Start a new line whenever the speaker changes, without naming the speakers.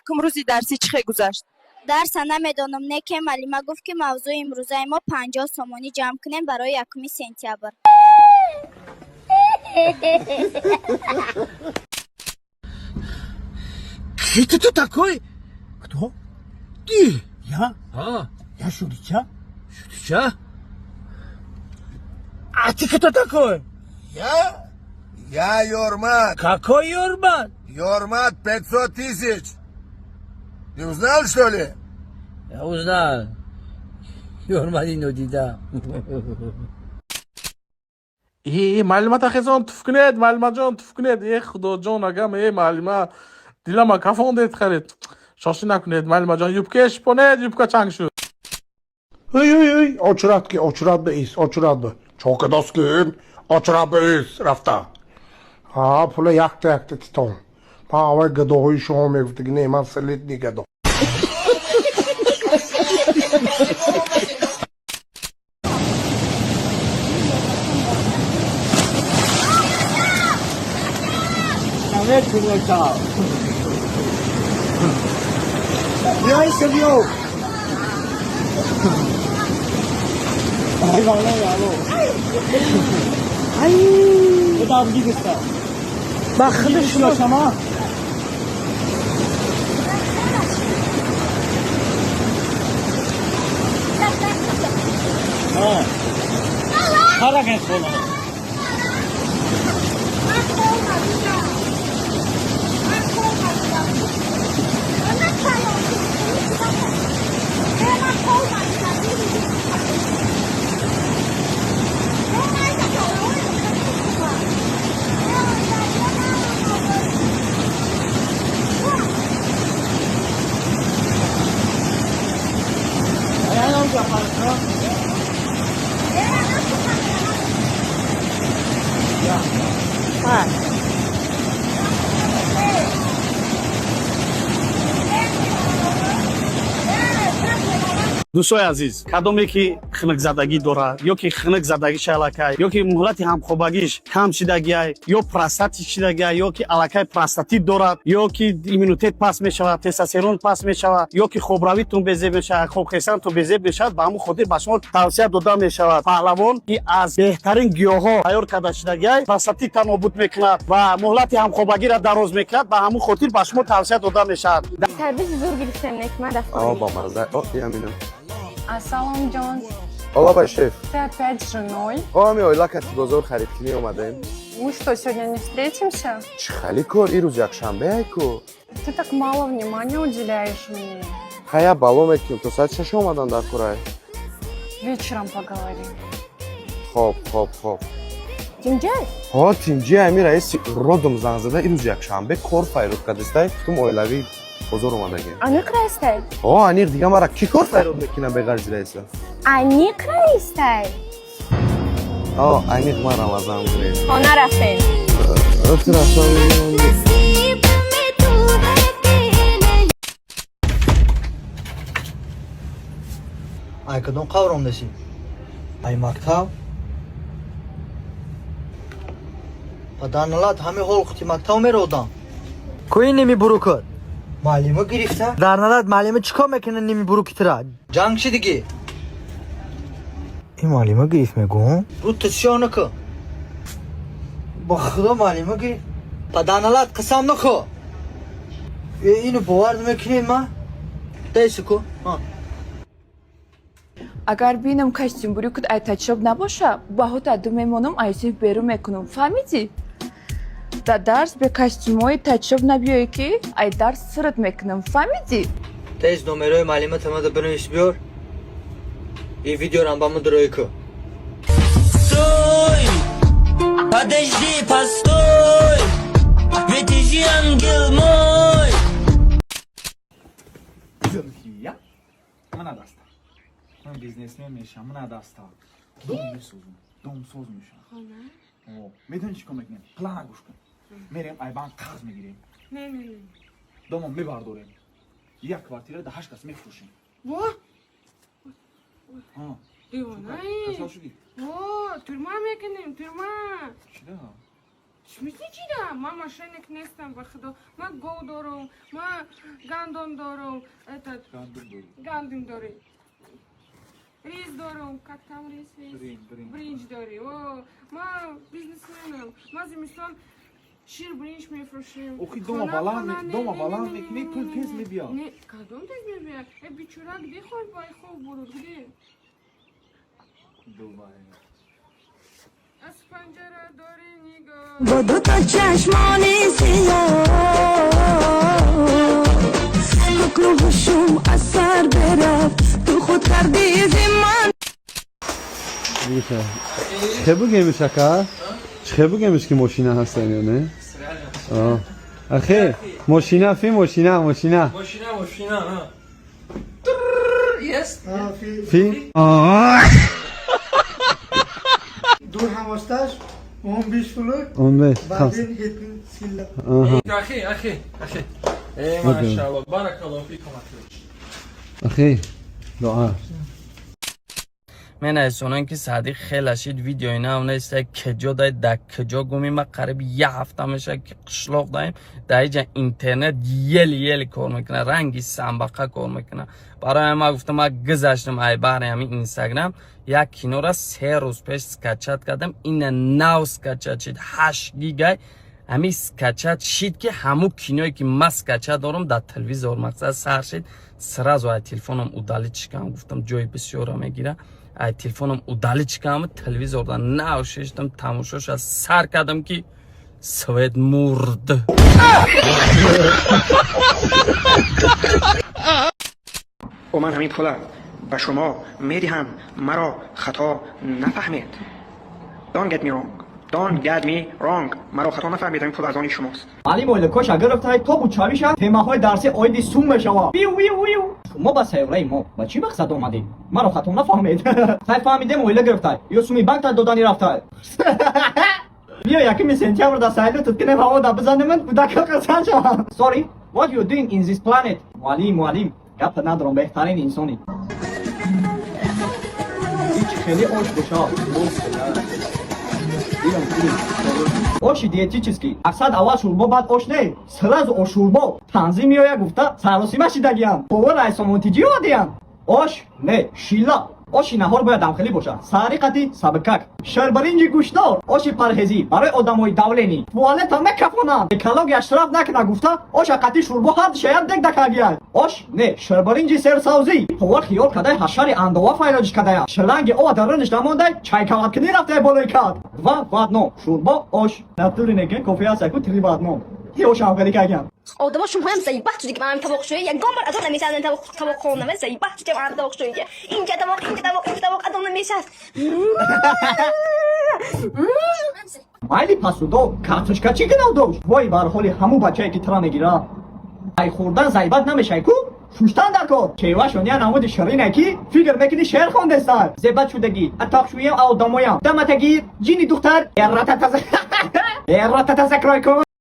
Якум рӯзи дарсӣ чӣ хел гузашт?
Дарса намедонам, не ке муаллима гуфт, ки мавзӯи имрӯзаи мо 50 сомонӣ ҷамъ кунем барои 1 сентябр.
Кто ты такой?
Кто?
Ты.
Я?
А,
Я Шурича.
Шутича? А ты кто такой?
Я? Я Йормат.
Какой Юрман?
Йормат 500 тысяч. Не узнал, что ли?
Я узнал. Юрманино дида.
Э, муаллима, тахезон, туф кунед, муаллимаҷон, туф кунед. Э, худоҷон, агам, э, муаллима, дилама кафондед, харед. Шошӣ накунед, муаллимаҷон, юбка шипонед, юбка чанг шуд.
Ey ey ey, очурат ки, очурат ба ис, очурат ба. Чокадос кун, очурат ба ис, рафта. Ҳа, пула якта якта титон. Ман аввал гадоҳои шумо мегуфтаги, не, ман солидный гадо.
Дӯстои азиз, кадоме ки хунукзадагӣ дорад ё ки хунукзадагиш аллакай, ё ки муҳлати ҳамхобагиш кам шидагиай, ё простатит шидагиай, ё ки аллакай простатит дорад, ё ки иммунитет паст мешавад, тестостерон паст мешавад, ё ки хобравитон безеб мешавад, хобхесантон безеб мешавад, ба ҳамон хотир ба шумо тавсия дода мешавад Паҳлавон, ки аз беҳтарин гиёҳҳо тайёр карда шидагиай, простатитта нобуд мекунад ва муҳлати ҳамхобагиро дароз мекунад. Ба ҳамон хотир ба шумо тавсия дода мешавад.
Тарбизи зур гирифтем, некма.
О, бамаза. О, ямина.
Ассалом, ҷон.
Ола, шеф.
Ты опять с женой?
О, ми ойла кати бозор харид кунӣ омадаем.
Мы что, сегодня не встретимся?
Чӣ хали кор, ирӯз якшанбе айку.
Ты так мало внимания уделяешь мне.
Хая бало мекунем, то соати 6 омадан дар курай.
Вечером поговорим.
Хоб, хоб, хоб.
Тинҷай?
Ҳо, тинҷи, ами раиси родом занг зада, ирӯз якшанбе кор файрод кардистай, тум оилавӣ бозор омадагем.
Аниқ раистай?
Ҳо, аниқ, дига мара кӣ кор файрод мекунам беғарзи раиса?
Аниқ раистай?
Ҳо, аниқ, ман равазам гирем.
Хона рафтем.
Рафтам.
Ай кадом қавром десӣ? Ай мактаб? Ба дар налат ҳами ҳол қути мактаб меродам.
Кӯи ними бурукот?
Муаллима гирифта?
Дар налат муаллима чӣ кор мекунад ними бурукитра?
Ҷанг шидигӣ.
Ин муаллима гирифт мегӯм?
Рӯта сиёҳ накун. Ба худо муаллима гирифт. Ба дар налат қасам нахӯ. Э, ину бовар намекунед ма? Дайси ку. Ҳа.
Агар бинам, костюм брюкат ай тачоб набоша, баҳота ду мемонам, ай синф берун мекунам, фаҳмидӣ? Дар дарс бе костюмҳои тачоб набиёӣ, ки ай дарс сират мекунам, фаҳмидӣ?
Тез номерои муаллима тамада бинавис, биёр. И видеорам ба ма дуроӣ ку.
Стой! Подожди, постой! Ведь ты же ангел мой!
Зулхия, мана даста. Ман бизнесмен мешам, мана даста. Дом месозам, домсоз мешам. О, медони чӣ кор мекунем? Плана гӯш кун. Мерем, ай банк қарз мегирем.
Не, не, не.
Домо мебардорем. Як квартира да ҳашт кас мефурӯшем.
Во?
Ҳа,
Девонаи.
касал шудӣ?
Во, тюрьма мекунем, тюрьма.
Чида?
Смысле чида? Ман мошенник нестам, ба худо. Ман гов дорам, ман гандум дорам, этот гандум дорӣ. Рис дорам, как там рис, рис? Бринҷ дорӣ. О, ман бизнесменам. Ман зимистон шир бринҷ мефурӯшем.
Охи дома баланд, дома баланд мекунӣ, пул тез мебиёд.
Не, кадом тез мебиёд? Э, бичура, где хоб бай хоб буруд, где?
Дубай.
Аз панҷара дорӣ нигоҳ.
Бо дуто чашмони сиёҳ ақлу ҳушум аз сар бирафт, ту худ кардӣ зи ман.
Чӣ бугемиш, ака? Чӣ бугемиш, ки мошина ҳастан ё не? Ахе, мошина фи мошина, мошина.
Мошина, мошина. Есть.
Фи.
Ду ҳамосташ 15 флук.
15.
Баъдин 70.
Ахи, ахи, ахи. Э, машалло, баракаллоҳу фикум, ахи.
Ахи, дуа.
Менависонанд, ки Саъдиқ хеле шид, видеои нав неста, кеҷо дай, дар куҷо гуми? Ма қариб як ҳафта мешавад, ки қишлоқ даем. Дар иҷа интернет еле-еле кор мекунад, ранги самбақа кор мекунад. Барои ма гуфтам, ма гузаштам ай баҳри ҳамин Инстаграм. Як кинора 3 рӯз пеш скачать кардам, ина нав скачать шид, 8 гигай. Ҳамин скачать шид, ки ҳамун киное ки ма скачать дорам дар телевизор, мақсад сар шид, сразу ай телефоном удалить кардам. Гуфтам, ҷои бисёра мегира. Ай телефоном удалить кардам, телевизорда нав шиштам, тамошоша сар кардам, ки свет мурд.
Ман ҳамин пула ба шумо медиҳам, маро хато нафаҳмед. Don't get me wrong. Don't get me wrong. Маро хато нафаҳмед, ҳамин пул аз они шумост.
Маълим ойликоша гирифтай, то бучавиша темаҳои дарсӣ оиди сум мешава. Виу, виу, виу. Шумо ба сайёраи мо ба чӣ мақсад омадед? Маро хато нафаҳмед. Сай, фаҳмидем, оила гирифтай ё суми банк та додани рафтай. Биё, 1 сентябр да салютат кунем, ҳаво да бизанемн, кӯдака қирсан шаванд. Sorry, what you doing in this planet? Муаллим, муаллим, гапта надорам, беҳтарин инсонӣ. Ҳеҷ хеле ош боша. Оши диетический. Мақсад аввал шӯрбо, баъд ош не. Сразу ош, шӯрбо. Танзим меояд гуфта саросима шидагиям. Повар ай сомонтиҷӣ омадиям. Ош не, шила. Оши наҳор бояд дамхелӣ бошад. Саҳари қатӣ сабикак. Ширбиринҷи гӯштдор. Оши парҳезӣ барои одамои давление. Туалета мекафонанд. Экология штраф накуна гуфта, оша қатӣ шӯрбо ҳар душаяд дег дакагияд. Ош не, ширбиринҷи серсавзӣ. Повар хиёл кадай ҳашари андова файроҷиш кадая. Шланги ова даруниш намондай, чайкаваткунӣ рафтай болои кат. Два в одном. Шӯрбо, ош. Натури неке кофе ҳастаку три в одном. И ошам хеле кагям.
Одамо шумоям заебать шуди, ки ман тавоқшӯӣ ягон бор адом намешавад. Тавоқхонама заебать шудем, ам тавоқшӯига инҷа тавоқ, инҷа тавоқ, инҷа тавоқ, адом намешавад.
Майли, пасудо картошка чӣ гуноҳ дошт? Вой бар ҳоли ҳамун бачае, ки тира мегира. Ай хӯрдан заебать намешай ку, шуштан дар кор. Чевашон я намуди ширине, ки фикр мекунӣ шеър хондеста. Зебат шудагӣ атоқшӯям, одамоям даматагир, ҷини духтар, эратата закрой кун.